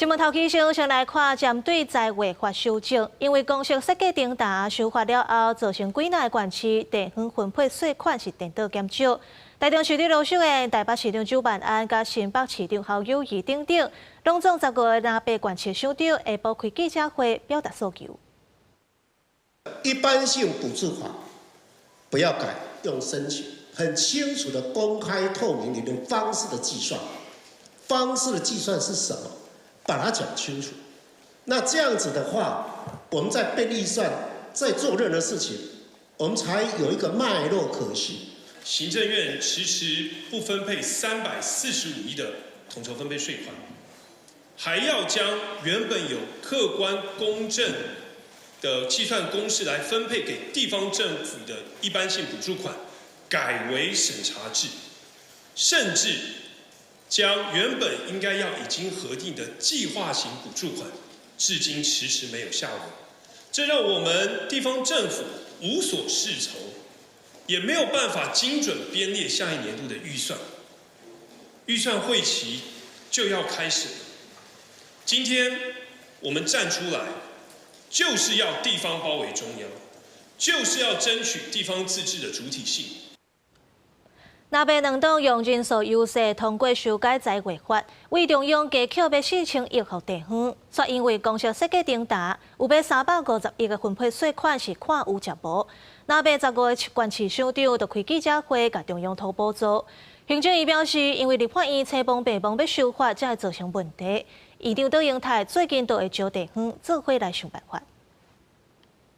新聞頭起先先來看針對財劃法修正，因為公設設計重大修法了後，造成幾若个縣市地方分配稅款是顛倒減少。台中市長盧秀燕、台北市長蔣萬安、佮新北市長侯友宜等等，攏總15個藍白縣市首長下晡開記者會表達訴求。一般性補助法不要改，用申請，很清楚的公開透明，你的方式的計算，方式的計算是什麼？把它講清楚。那這樣子的話，我們在編預算，在做任何事情，我們才有一個脈絡可循。行政院遲遲不分配345億的統籌分配稅款，還要將原本有客觀公正的計算公式來分配給地方政府的一般性補助款，改為審查制，甚至將原本應該要已經核定的計劃型補助款，至今遲遲沒有下文，這讓我們地方政府無所適從，也沒有辦法精準編列下一年度的預算。預算會期就要開始了。今天我們站出來，就是要地方包圍中央，就是要爭取地方自治的主體性。藍白兩黨用人數優勢通過修改財劃法，為中央加扣欲4000億予地方，卻因為公設設計重大，有欲350億的分配稅款是看有食無。藍白15個縣市首長就開記者會，共中央討補助。行政院表示，因為立法院青幫白幫欲修法，才會造成問題。院長卓榮泰最近都會召地方做伙來想辦法。